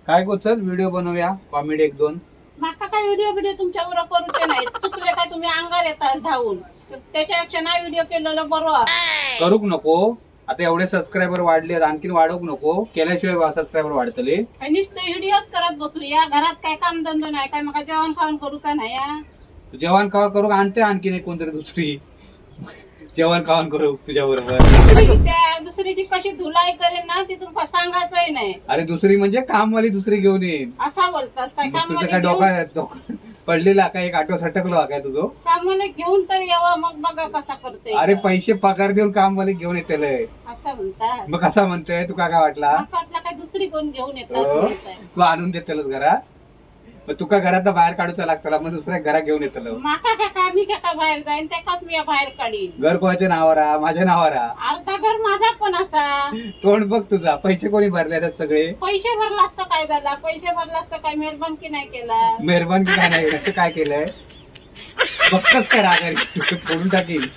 काय गो, चल व्हिडिओ बनवूया कॉमेडी एक दोन. माका काय व्हिडिओ व्हिडिओ तुमच्या बरोबर करूचे नाही. चुकले काय तुम्ही अंगार येतात धावून. तर त्याच्यापेक्षा नाही व्हिडिओ केलेलं बरं. करूक नको. आता एवढे सबस्क्रायबर वाढले, आणखीन वाढवू नको. केल्याशिवाय सबस्क्रायबर वाढतले? काय नुसतं व्हिडिओच करत बसू या? घरात काय कामधंदो नाही काय? मका जेवण खाऊन करूचा नाही या? जेवण खावा करू, आणते आणखीन एक कोणतरी दुसरी जेवण खावण करू तुझ्या बरोबर. दुसरी त्या दुसरीची कशी धुलाई करेन ना, ती तुमका सांगायचंही नाही. अरे, दुसरी म्हणजे कामवाली दुसरी घेऊन येईन. असा बोलतास काय? मग तुझं कामवाली काय घेऊन डोका डोका पडलेला काय? एक आटो सटकलो हा काय तुझं? कामवाली घेऊन तर यावा, मग बघा कसा करतोय. अरे, पैसे पगार देऊन कामवाली घेऊन येते. असं म्हणतात? मग कसा म्हणतोय? तुका काय वाटला? माका वाटलं काय दुसरी कोण घेऊन येतात हो. म्हणताय. तू आणून देतलस घरात, मग तुका घरात बाहेर काढूचा लागतला, मग दुसऱ्या घरात घेऊन येतलो. माका काय काय, मी काय बाहेर जाईन? त्याकाच मी बाहेर काढीन. घर कोणाच्या नावावर हा? माझ्या नावावर हा. अर्धा घर माझा पण असा. तोंड बघ तुझा. पैसे कोणी भरले त्यात सगळे? पैसे भरला असता काय झाला? पैसे भरला असता काय मेहरबानकी नाही केला? मेहरबान की काय नाही, काय केलंय? बघतच काय रागारी फोडून टाकील.